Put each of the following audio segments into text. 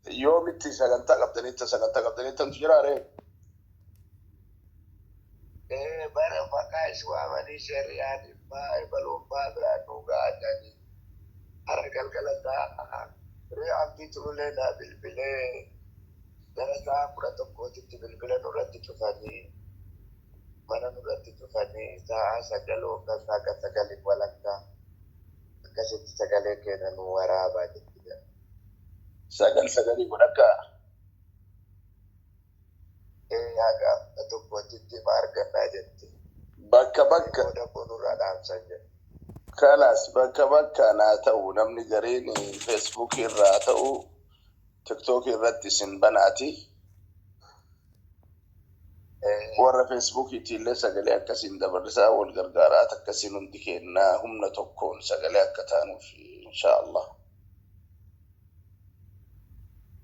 Yoomitti sagantaa qabdaniitta sagantaa qabdaniittantu jiraa ree? Ee bara maqaa is waamanii shari'aan immaa ebaluun faa biraan nuu ga'a jedhanii har'a galgala sa'a ree Abdii Tululee naa bilbilee gara sa'a 11titti bilbila nurratti cufanii mana nurratti cufanii sa'a 9 yookaan haga sagaliif walakkaa akkasitti sagalee keenya nuu waraabaa jetti jedha. Sagal sagalii walakkaa. Ee haga 11titti ma argannaa jetti. Bakka bakka. Booda immoo nurraa dhaamsan jedhe. Kalaas bakka bakkaan haa ta'u namni gariin Facebook irraa haa ta'u TikTok irratti isin banaati. Warra Facebookiitiillee sagalee akkasiin dabarsaa wal gargaaraa akkasiin hundi keenya humna tokkoon sagalee akka taanuuf inshaa Allah.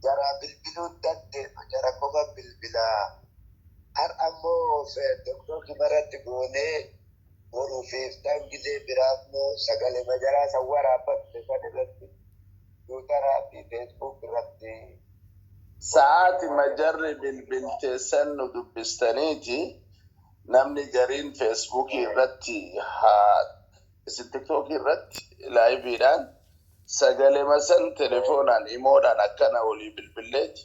Jaraa bilbiluu hin dandeenyu jara qofa bilbilaa har'a immoo tiktokima irratti goonee boru fi iftaan gizee biraa immoo sagalema jaraa san waraabbatte san irratti tiwutaraa fi facebook irratti Sa'aatima jarri bilbilteessan nu dubbistaniiti namni gariin feesbuukii irratti haa isin tiktookii irratti laayiviidhaan sagalema san telefoonaan imoodhaan akkana walii bilbilleeti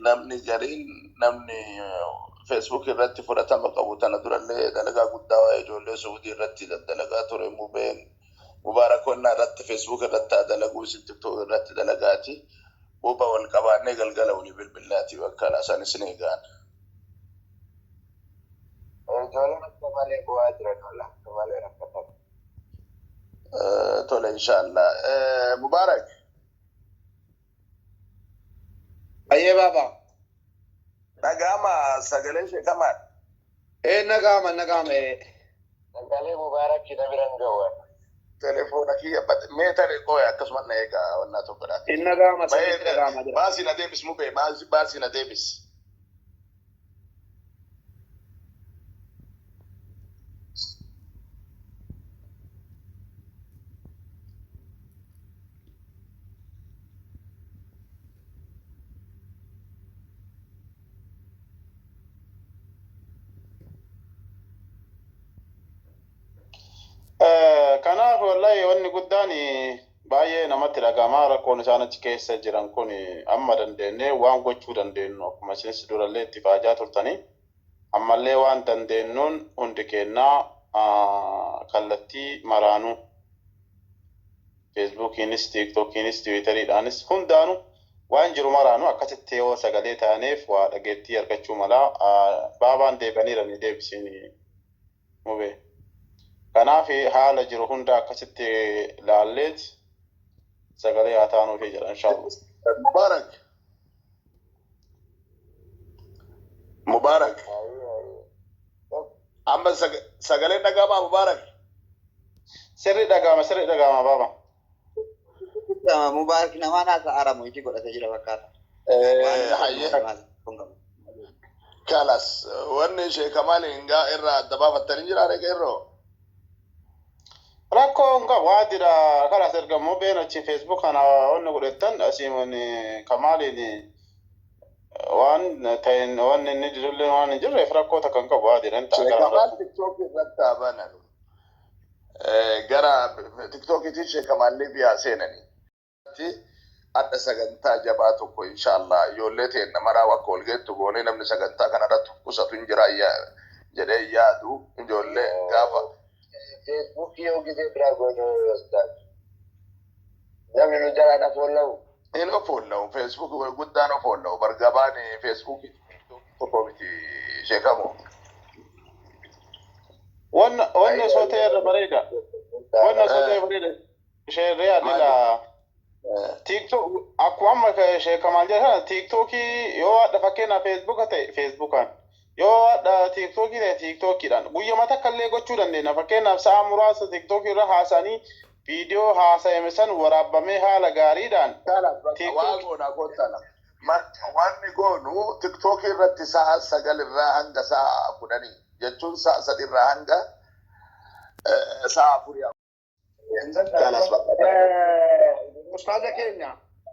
namni gariin namni feesbuukii irratti fudhatama qabu tana durallee dalagaa guddaa waa'ee ijoollee suudii irratti daddalagaa ture mubeen mubaarakonnaa irratti feesbuuk irratti haa dalaguu isin tiktook irratti dalagaati buba wal qabaannee galgala walii bilbillaati bakka isaan isin eegaan. Ijoolleen akka malee bu'aa jiran walla akka malee rakkatan. Tole inshallah. Mubaarak. Ayyee baaba. Dhaga'ama sagalee sheekamaa. Ee naga'ama naga'ama ee. Sagalee Mubaarak na biran ga'u. Telefoona kiyya mee tare qoya akkasuma na eegaa wannaa tokkodha. Hin naga'ama sirriitti dhaga'ama jira. Baasii na deebis mubee baasii na deebis. Kanaaf wallahi wanni guddaan baay'ee namatti dhaga'ama rakkoon isaan achi keessa jiran kun amma dandeenyee waan gochuu dandeenyu akkuma isinis durallee itti faajaa turtanii ammallee waan dandeenyuun hundi keenna kallattii maraanuu Feesbuukiinis Tiiktookiinis Tiwiiteriidhaanis hundaanu waan jiru maraanu akkasitti yoo sagalee taaneef waa dhageettii argachuu mala baabaan deebi'aniirani deebisiin mube. Kanaaf haala jiru hunda akkasitti laalleet sagalee haa taanuufi jedha inshallah. Mubarak. Mubarak. Amma sagaleen dhaga'amaa Mubarak. Sirri dhaga'ama sirri dhaga'ama baaba. Mubarak namaan haasa aramu iji godhate jira fakkaata. Hayyee. Kalas wanni sheekamaal hingaa irraa adda baafattanii jira qeerroo. Rakkoo hin qabu waadira kalas erga mubeen achi Facebook kana wanni godhettan asiin kamaaliin waan ta'een wanni inni didullee waan hin jirreef rakkoo takka hin qabu waadira hin ta'a gara Sheekamaal tiktook irratti haa banan. Gara tiktookiitiin sheekamaal Liibiyaa seenanii. Adha sagantaa jabaa tokko inshallah ijoollee teenna maraa akka wal geettu goonee namni sagantaa kana irratti of qusatu hin jira jedhee yaadu ijoollee gaafa. Facebook yoo gisee biraa goonee ustaaz. Namni nu jalaa dhafoolla'u. Hin ofoolla'u Facebook guddaan ofoolla'u bargabaan Facebook tokko miti sheekamu. Wanni osoo ta'e irra bareeda. Wanni osoo ta'e bareeda. Sheerree adila. TikTok akkuma amma sheekamaan jedhan kana TikTokii yoo hadha fakkeenyaaf Facebooka ta'e Facebookaan yoo hadha TikTokii ta'e TikTokiidhaan guyyama takka illee gochuu dandeenya fakkeenyaaf sa'a muraasa TikTokii irra haasa'anii viidiyoo haasa'ame san waraabamee haala gaariidhaan Waa goonaa kottala. Wanni goonu TikTokii irratti sa'a 9 irraa hanga sa'a 10 jechuun sa'a 3 irraa hanga sa'a 4. Ustaaza keenya.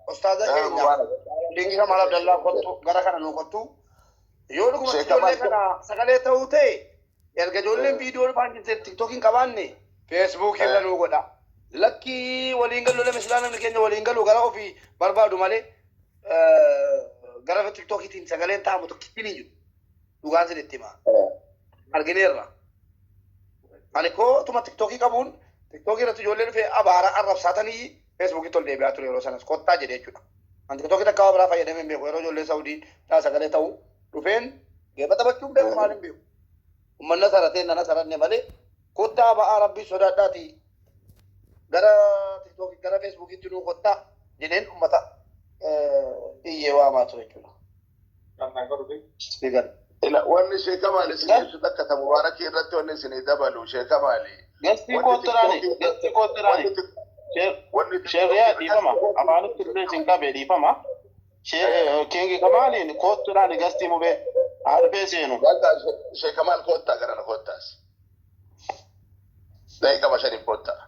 Ustaaza keenya Dingi Kamal Abdallaa kottu gara kana nu kottu. Yoo dhugumatti Sheekh ijoollee Kamal kana sagalee ta'uu ta'e erga ijoolleen viidiyoo dhufaan jirte tiktookii hin qabaanne feesbuukii irra nu godha. Lakkii waliin galu lama silaa namni keenya waliin galu gara ofii barbaadu malee gara tiktookiitiin sagaleen taa'amu tokkittiin hin jiru. Dhugaan sinitti hima. Argineerra. Ani kootuma tiktookii qabuun tiktookii irratti ijoollee dhufee abaara arrabsaatanii feesbuukiitti ol deebi'aa ture yeroo sanas kottaa jedhee jechuudha. Ani tiktookii takka waa biraa fayyadamee hin beeku yeroo ijoollee Saudii taa sagalee ta'u dhufeen geeba taphachuu hin beeku maal hin beeku. Uummanna saratee nana saranne malee kottaa ba'aa rabbii sodaadhaati gara tiktookii gara feesbuukiitti nuu kottaa jedheen uummata iyyee waamaa ture jechuudha. Speaker. Ila wanni Sheekh Kamaal isin ibsu takka ta Mubaarakii irratti wanni isin dabalu Sheekh Kamaali. Gastii koottiraani. Gastii koottiraani. Sheerriyaa dhiifama. Afaanitti illee isin qabe dhiifama. Kingi Kamaaliin koottiraani gastii mubee haadhafee seenu. Sheekh Kamaal koottaa gara na koottaas. Daqiiqama shaniif koottaa.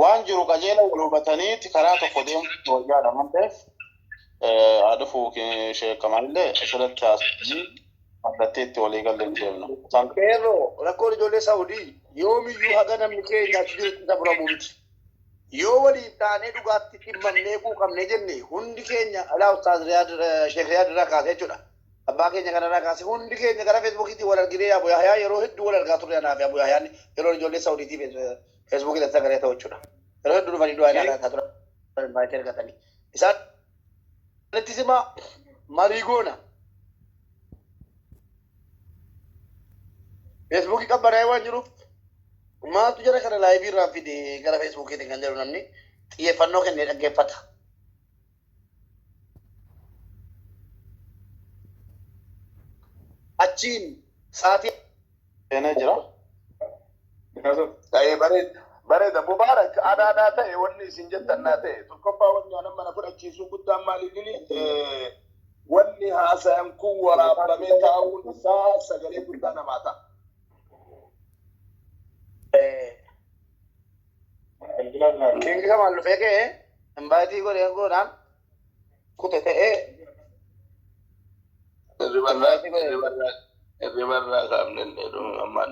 Waan jiru qajeela wal hubataniiti karaa tokko deemuun wayyaadha waan ta'eef haa dhufu Sheekh Kamaalillee asirratti haasofnee kallattii itti walii galle hin deemnu. Qeerroo rakkoon ijoollee Saudii yoomiyyuu haga namni keenya achi jirutti isa furamuu miti. Yoo waliin taanee dhugaatti dhimmamnee quuqamnee jenne hundi keenya alaa Ustaaz Riyaad Sheekh Riyaad irraa kaasee jechuudha. Abbaa keenya kanarraa kaasee hundi keenya gara Feesbuukiitti wal arginee Abu Yahyaa yeroo hedduu wal argaa turre anaa fi Abu Yahyaan yeroo ijoollee Saudiitii Feesbuukii irratti sagalee ta'u jechuudha. Yeroo hedduu dhufanii du'aa ilaalaa turan baay'ee argatanii. Isaan itti simaa marii goona. Feesbuukii qabbanaa'ee waan jiruuf maaltu jara kana laayivii irraan fide gara Feesbuukiitiin kan jedhu namni xiyyeeffannoo kennee dhaggeeffata. Achiin sa'aatii Seenee jira. Ta'ee bareeda. Bareeda Mubaarak adaadhaa ta'e wanni isin jettan naa ta'e tokkoffaa wanni anan mana fudhachiisuu guddaan maaliifini wanni haasayan kun waraabamee taa'uun isaa sagalee guddaa namaa ta'a. Kingi Kamal dhufee ka'ee invaayitii godhee goonaan kute ta'ee Hirribarraa kaafne ammaan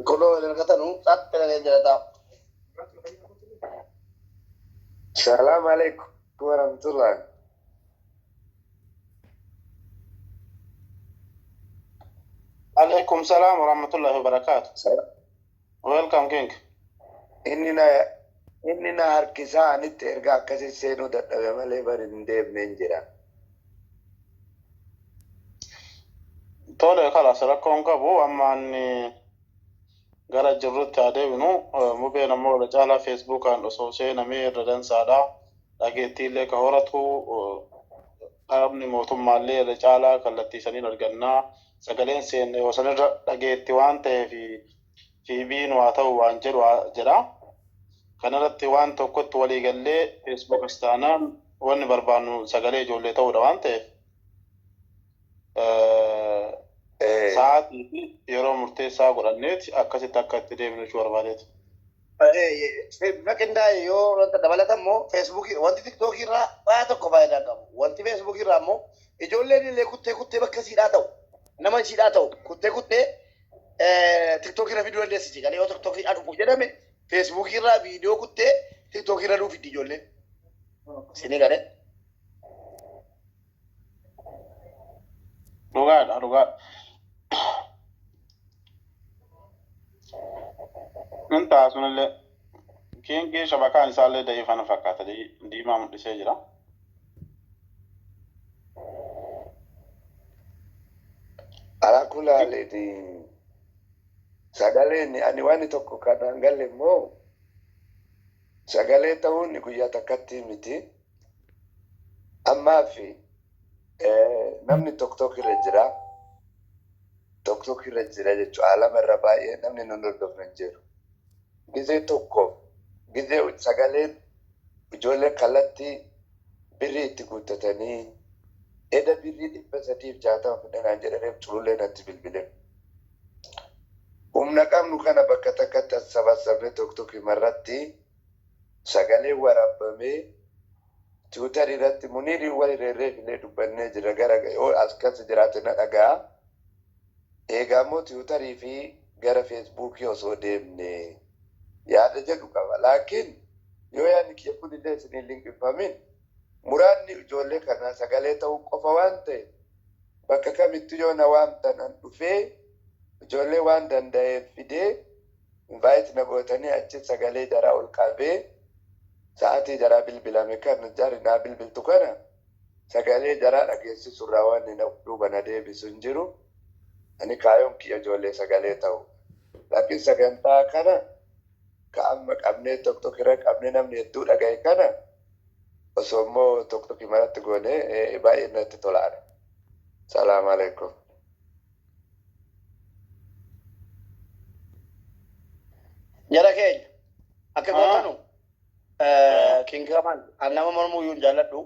Kunoo argatanu xaxxee jira taa'u. Salam alaikum warahmatullah. Alaikum salaam wa rahmatullahi wa barakaatu. Welcome King. Inni na inni na harkisaa anitti erga akkasi seenuu dadhabe malee bari hin deemne hin jira. Tole kalas rakkoon qabu amma inni gara jirrutti haa deebinu mubeen ammoo irra caalaa feesbuukaan osoo seenamee irra dansaadha. Dhageettii illee ka horatu dhaabni mootummaallee irra caalaa kallattii saniin argannaa. Sagaleen seenne yoo sanirra dhageetti waan ta'eef fiibiin waa ta'u waan jedhu jedha. Kanarratti waan tokkotti walii gallee feesbuukas taanaan wanni barbaannu sagalee ijoollee ta'uudha waan ta'eef. Sa'aatii fi yeroo murteessaa godhanneeti akkasitti akka itti deemnu jechuu barbaadeeti. Bifa qindaa'e yoo wanta dabalatan immoo feesbuukii wanti tiktookii irraa waa tokko faayidaa qabu. Wanti feesbuukii irraa immoo ijoolleen illee kuttee kuttee bakka siidhaa ta'u nama siidhaa ta'u kuttee kuttee tiktookii irra fiduu dandeessi. Galee yoo tiktookii dhufu jedhame feesbuukii irraa viidiyoo kuttee tiktookii irra nuu fiddi ijoolleen. Isinii galee. Dhugaadha dhugaadha. Nin ta'a sunillee kiingii shabakaan isaallee da'ii fakkaata diimaa mul'isee jira. Alaa kulaaleeti Sagaleen ani waan tokko kan galle immoo sagalee ta'uun guyyaa takkatti miti. Ammaa fi namni tokko tokko irra jira. Tokko tokko irra jira jechuudha. Alama irra baay'ee namni nun hordofne hin jiru. Gizee tokko gizee sagaleen ijoolleen kallattii birrii itti guuttatanii eda birrii 360 fidhanaan jedhaniif culullee natti bilbile. Humna qabnu kana bakka takkatti as sabassabnee tokko tokko himarratti sagalee waraabamee Tiwiitar irratti Muniirii wal reerree filee dubbannee jira gara yoo as keessa jiraate na dhaga'a. Eegaa immoo Tiwiitarii fi gara Feesbuukii osoo deemne yaada jedhu qaba. Laakiin yoo yaadni kiyya kun illee isin hin liqimfamin muraanni ijoollee kanaa sagalee ta'uu qofa waan ta'e bakka kamittuu yoo na waamtan an dhufee ijoollee waan danda'eef fidee invite na gootanii achi sagalee jaraa ol qabee sa'aatii jaraa bilbilame kan jarri naa bilbiltu kana sagalee jaraa dhageessisu irraa waan na duuba na deebisu hin jiru. Ani kaayoon kiyya ijoollee sagalee ta'u. Laakiin sagantaa kana ka amma qabnee tokko tokko irra qabnee namni hedduu dhagaye kana osoo immoo tokko tokko maratti goone baay'ee natti tolaadha. Salaam alaikum. Jara keenya akka gootanu King Kamal an nama mormuu iyyuu hin jaalladhu.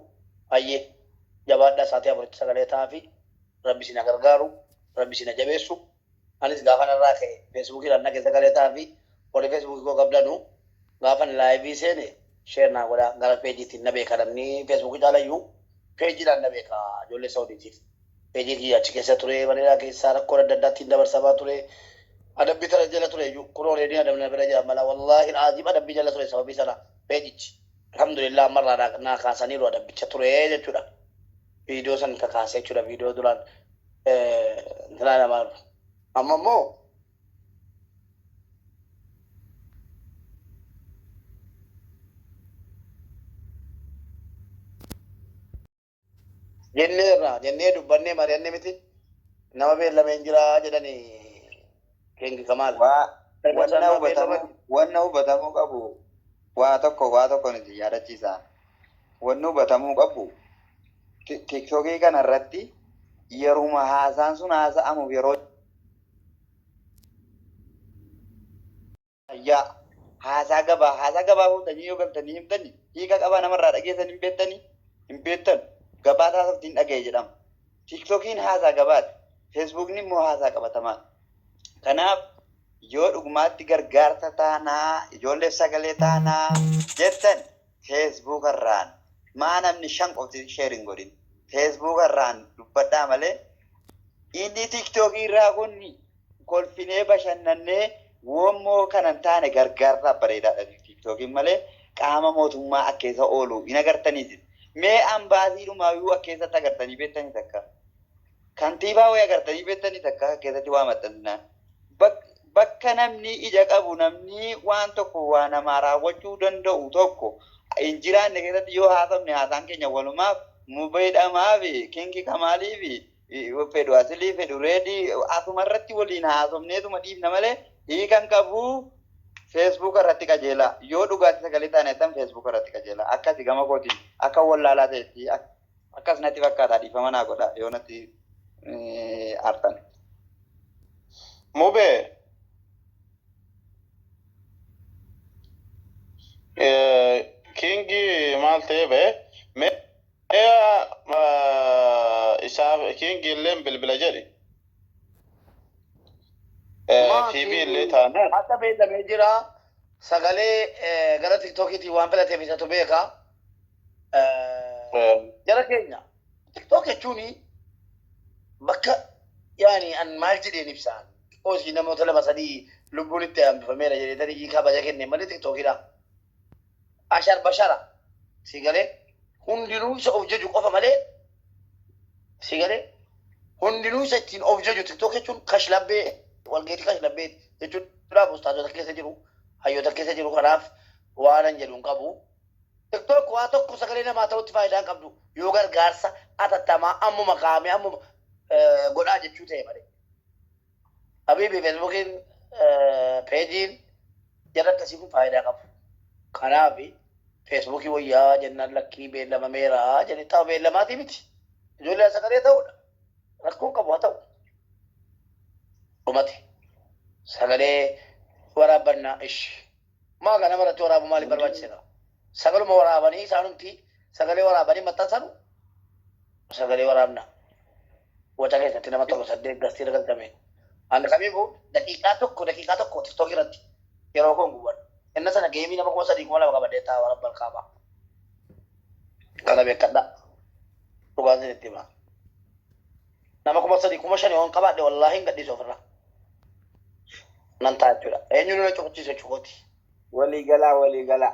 Hayyee, jabaadhaa, sa'aatii 4tti sagalee ta'aa fi rabbi isin haa gargaaru, rabbi isin haa jabeessu. Anis gaafa narraa ka'e Feesbuukiidhaan naqe sagalee ta'aa fi warri Feesbuukii koo qabdanu gaafan live seene share naa godhaa gara peejiitiin na beeka namni Feesbuukii caalayyuu peejiidhaan na beeka ijoollee Saudiitiif. Peejii kiyya achi keessa ture bareedaa keessaa rakkoon adda addaattiin dabarsamaa ture. Adabbii tana jala ture iyyuu kun already adabni na bira jira mala wallaahi alaaziim adabbii jala ture sababii sana peejichi. Alhamdulillah ammarraa naa kaasaniiru adabbicha ture jechuudha. Viidiyoo san kakaasee jechuudha viidiyoo duraan intinaa namaa amma immoo jenneerra jennee dubbannee mari'anne miti nama beellameen jira jedhani King Kamaal. Waa Erga wanna isaan nama hubatamuu beellaman wanna hubatamuu qabu waa tokko waa tokko nuti yaadachiisa. Wanni hubatamuu qabu Tiktokii kana irratti yeruma haasaan sun haasa'amu yeroo Yaa haasaa gabaa haasaa gabaa fuutanii yoo galtanii himtani hiika qabaa namarraa dhageessan hin beektanii hin beektan gabaa taasifti hin dhagaye jedhama. Tiiktokiin haasaa gabaati. Feesbuukni immoo haasaa qabatamaa. Kanaaf yoo dhugumaatti gargaarsa taanaa ijoolleef sagalee taanaa jettan feesbuukarraan maa namni 5 qofti sheer hin godhin feesbuukarraan dubbadhaa malee inni tiiktookii irraa kun kolfinee bashannannee woommoo kana hin taane gargaarsaaf bareedaadha tiiktookiin malee qaama mootummaa akkeessa oolu hin agartanii isin. Mee ambaasiidhumaayyuu akkeessatti agartanii beektanii takka. Kantiibaa wayii agartanii beektanii takka akkeessatti waa maxxansinaan. Bakka namni ija qabu namni waan tokko waa namaa raawwachuu danda'u tokko hin jiraanne keessatti yoo haasofne haasaan keenya walumaaf mubeedhamaa fi kinki kamaalii fi fedhu asilii fedhu reedii asuma irratti waliin haasofneetuma dhiifna malee hiikan qabu. Feesbuuka irratti qajeelaa yoo dhugaatti sagalee taane jettan feesbuuka irratti qajeelaa akkasi gama kootiin akka wallaalaa ta'etti akkas natti fakkaata dhiifama naa godha yoo natti aartan. Mube kingi maal ta'ee ba'e mee Isaa King illeen bilbila jedhi. Maa TV illee King taanaan. Akka beekamee jira sagalee gara tiktookiitiin waan filateef isatu beeka. Jara keenya tiktook jechuun bakka yaani an maal jedheen ibsaan xiqqoo isii namoota lama sadii lubbuun itti hambifameera jedhee tarii kabaja kenne malee tiktookiidha. Ashar bashara si galee hundinuu isa of jaju qofa malee si galee hundinuu isa ittiin of jaju. Tiktok jechuun kashlabbee walgeetii kashlabbee jechuudhaaf ustaazota keessa jiru hayyoota keessa jiru kanaaf waan an jedhu hin qabu. Tiktok waa tokko sagalee namaa ta'utti faayidaa hin qabdu yoo gargaarsa atattamaa ammuma kaa'amee ammuma godhaa jechuu ta'e malee. Habibi Facebookiin Peejiin jara akkasii kun faayidaa qabu. Kanaaf Feesbuukii wayyaa jennaan lakkii beellamameera jedhee ta'u beellamaatii miti. Ijoollee sagalee ta'uudha. Rakkoon qabu haa ta'u. Dhumate. Sagalee waraabbannaa ishi. Maa kana irratti waraabu maaliif barbaachise? Sagaluma waraabanii isaanumti sagalee waraabanii maxxansanu sagalee waraabna. Waca keessatti nama 7 8 gastii galchame. Ani kamiifuu daqiiqaa 1 daqiiqaa 1 TikTok irratti yeroo koon gubadhu. Inna sana geemii nama 3000 2000 qabadhee ta'a warra balkaabaa. Kana beekadha. Dhugaan isinitti hima. Nama 3000 5000 yoon qabaadhe wallaahi hin gadhiisu ofirra. Nan ta'a jechuudha. Eenyu nuna cufachiisu jechuukooti. Walii galaa, walii galaa.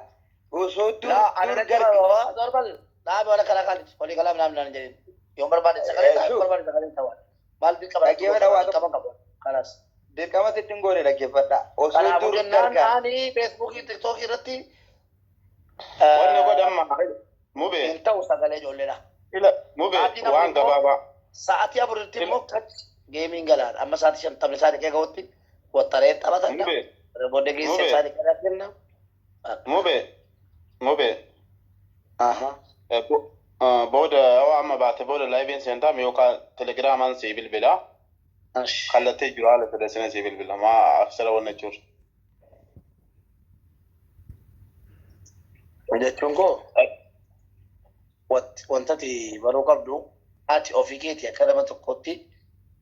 Osoo dur Laa ani dur natti gargar normal dhaabe wala kana kan walii galaa naam naan jedhin. Yoon barbaade sagalee ta'a, yoon barbaade sagalee ta'a. Maal dirqama natti Dhaggeeffadha goota waa tokko. dirqama qabu. Kalaas. Dirqama sitti hin goone, dhaggeeffadha. Osoo Kanaafuu dur jennaan gargar ani Feesbuukii Tiktookii irratti Wanni godhamma mube hin ta'u sagalee ijoolleedha. Ila mube Sa'aatiin 4 waan immoo gabaabaa. sa'aatii 4tti Ila immoo kach geemiin galaadha. Amma sa'aatii 5 taphni isaa dhiqee gahutti wattareen taphatadha. Mube Booddee geessee mube isaa dhiqee kenna. Mube mube. Aha. Booda yoo amma baate booda laayiviin seentaa yookaan telegiraamaan sii bilbila. Ash. Kallattii jiru haala fedhasina sii bilbila maa aksara wanna jiru. Jechuun koo wanta ati baruu qabdu ati ofii keetii akka nama tokkotti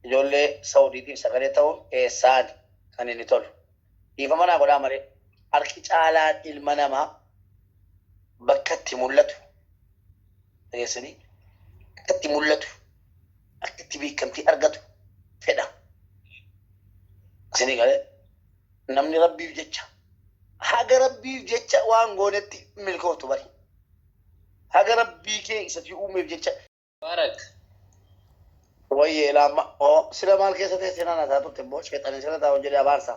ijoollee Saudiitiif sagalee ta'uun eessaani kan inni tolu. Dhiifama naa godhaa malee harki caalaan ilma namaa bakka itti mul'atu dhageessanii akka itti mul'atu akka itti beekamtii argatu fedha. Isinii galee namni rabbiif jecha haga rabbiif jecha waan goonetti milkooftu bari. Haga rabbii kee isa si uumeef jecha. Mubarak. Wayyee laamma oo sila maal keessa teessee naan hasaa turte immoo sheexanii sila taa'uun jedhee abaarsa.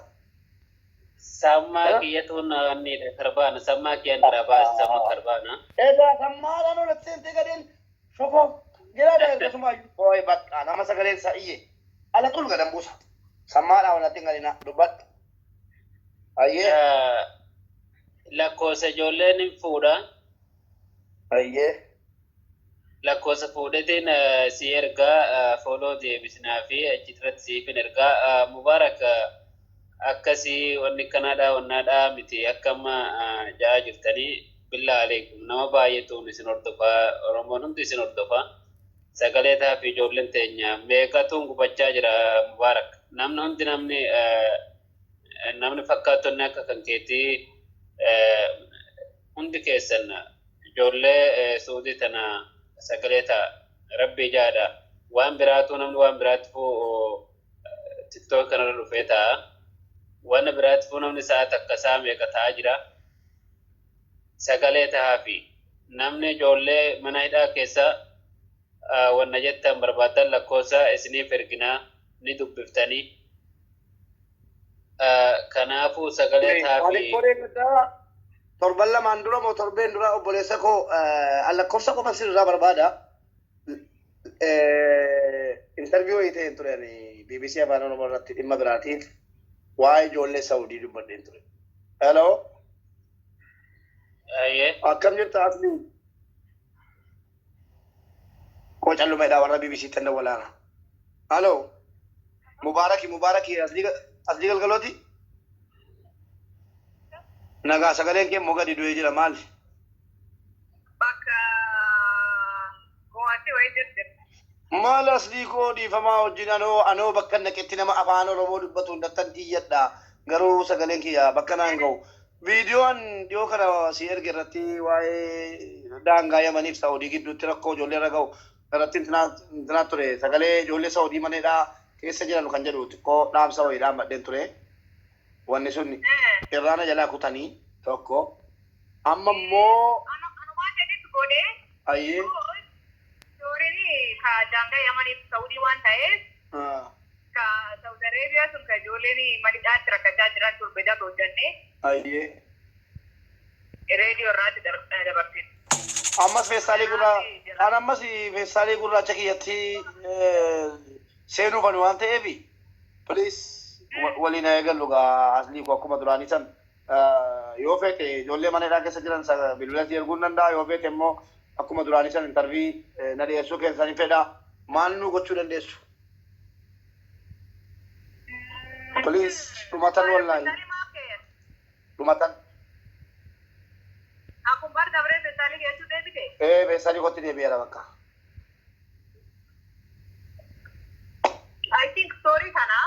Sammaa kiyyatuun niidha karbaana. Sammaa kiyyan irraa baasi samma karbaana. Egaa sammaadhaan olatti seentee gadeen shofoo jedhaa ergasuma ooy bakka nama sagaleen isaa iyye ala xul gadan buusa. Sammaadhaan olatti hin gadina dubbadhu. Ayyee. Lakkoofsa ijoolleen hin fuudha. Ayyee. Lakkoofsa fuudhetiin si ergaa follow deebisnaa fi achi irratti siifin ergaa. Mubarak, akkasii wanni kanaadha wannaadha miti akka amma ja'aa jirtanii. Billaa aleekum, nama baay'eetuun isin hordofaa, Oromoon hundi isin hordofaa. Sagalee ta'aa fi ijoolleen teenya meeqatuun gubachaa jira, Mubaarak. Namni hundi namni fakkaattonni akka kan keetii hundi keessan ijoollee Suudii tana sagalee ta'a. Rabbii jaadha. Waan biraatu namni waan biraatti fuu TikTok kanarra dhufee ta'a. Waan biraatti fuu namni sa'a takka sa'a meeqa ta'aa jira. Sagalee ta'aa fi namni ijoollee mana hidhaa keessa wanna jettan barbaadan lakkoofsa isiniif erginaa ni dubbiftanii. Kanaafuu sagalee ta'aa fi. Torban 2n dura moo torbeen dura obboleessa koo lakkoofsa qofa sirraa barbaada. Interview wayii ta'een ture ani BBC Afaan Oromoo irratti dhimma biraatiif waa'ee ijoollee Saudii dubbadheen ture. Hello. Ayyee. Akkam jirta Asli? Koo callumeedha warra BBC tan dawwalaana. Hello. Mubaaraki, Mubaaraki, Asli Asli galgalooti. Nagaa, sagaleen kee immoo gadi du'ee jira maali? Bakka mo'aatti wayii jirti. Maal Aslii koo, dhiifamaa wajjin anoo bakka naqetti nama afaan Oromoo dubbatu hundattan iyyadha. Garuu sagaleen kiyya bakka naan ga'u. Viidiyoon dhiyoo kana si erge irratti waa'ee daangaa Yamaniif Saa'udii gidduutti rakkoo ijoollee irra ga'u irratti intinaa ture. Sagalee ijoollee Saa'udii maneedhaa keessa jiran kan jedhu xiqqoo dhaamsa wayii dhaammadheen ture. Wanni sun irraana jalaa kutanii tokko. Amma immoo Anumaan jedhetu godhee. Ayyee. Stooriin ka daangaa Yamaniif Saudii waan ta'eef ka Saudi Arabia sun ka ijoolleen manidhaatti rakkachaa jiran turbe dabe hojjannee reediyoo irraatti dabarsine. Ammas feestaalii gurraa an ammas feestaalii gurraacha kiyyatti seenuufan waan ta'eef please. Waliin haa eegallu gaa aslii koo akkuma duraanii san yoo feete ijoollee mana hidhaa keessa jiran bilbila si erguun danda'a, yoo feete immoo akkuma duraanii san interview na dhiyeessuu keessan hin fedha. Maal nu gochuu dandeessu? Please, dhumatan wallaahi. Dhumatan. Akkuma bar dabree feestaalii geessuu deebite. Ee, feestaalii kootti deebi'eera bakka. I think story kana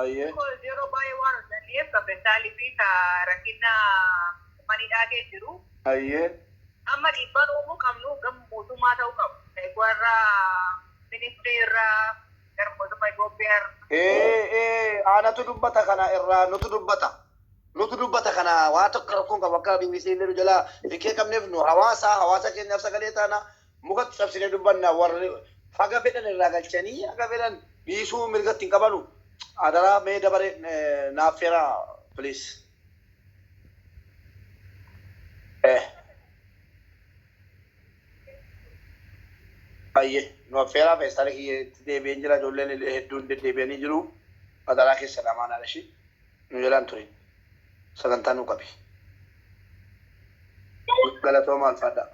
Ayyee. because yeroo baay'ee waan hojjenneef ka feestaalii fi ka rakkina manidhaa kee jiru. Ayyee. Amma dhiibbaan uumuu qabnu gama mootummaa ta'uu qabu. Warra ministry irraa gara mootummaa Itoophiyaa irraa. Ee ee, aanatu dubbata kana irraa, nutu dubbata. Nutu dubbata kana, waa tokko rakkoon qabu akka BBC illee nu jalaa fikkee qabneef nu hawaasa keenyaaf sagalee taana, mukatti cabsinee dubbanna. Warri haga fedhan irraa galchanii haga fedhan dhiisuu mirgatti hin qabanu. Adaraa mee dabare naaf feera, please. Eh. Baay'ee nu affeeraa, feestaala kiyyeetti deebi'een jira, ijoolleen illee hedduun deddeebi'anii jiru. Adaraa keessa lamaan haadha nu jalaan ture. Sagantaa nu qabi. Galatooma, alfaadhaa.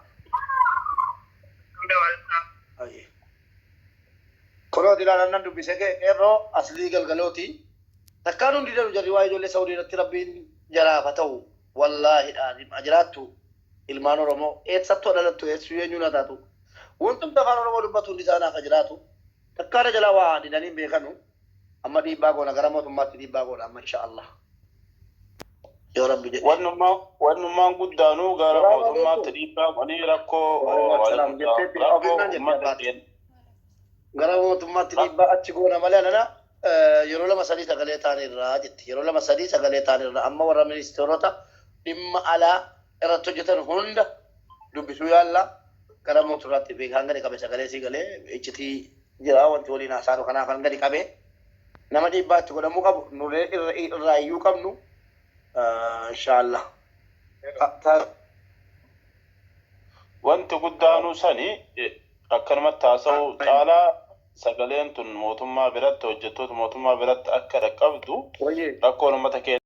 Baay'ee. Kunooti ilaalan nan dubbise qeerroo aslii galgalooti. Takkaan hundi jedhu jarri waa'ee ijoollee Saudii irratti rabbiin jaraaf haa ta'u. Wallaahi dhaadhim jiraattu ilmaan Oromoo eessattuu dhalattu, eessuu eenyuun haa taatu. Wantumti afaan Oromoo dubbatu hundi isaanaaf haa jiraatu. Takkaana jalaa waa didanii hin beekanu. Amma dhiibbaa goona, gara mootummaatti dhiibbaa goona amma insha Allah. Yoo rabbi jedhe. Wannummaan guddaanuu gara Salaamu mootummaatti alaikum. dhiibbaa godhanii rakkoo Waalaikum salaam jetteetti rakkoo ofiin jette uummata abbaati. keenya. Gara mootummaatti dhiibbaa achi goona malee anana yeroo lama sadii sagalee ta'anirraa jetti. Yeroo lama sadii sagalee ta'anirraa amma warra ministeerota dhimma alaa irratti hojjetan hunda dubbisuu yaalla. Gara mootummaatti beekaan gadi qabe sagalee sii galee iccitii jira wanti waliin haasa'anu, kanaaf an gadi qabe nama dhiibbaa itti godhamuu qabu nurree irraa iyyuu qabnu inshaallah. Wanti guddaanuu sani akkanumatti haasa'uu caalaa sagaleen tun mootummaa biratti, hojjettoota mootummaa biratti akka dhaqqabdu Wayyee. rakkoon uummata keenya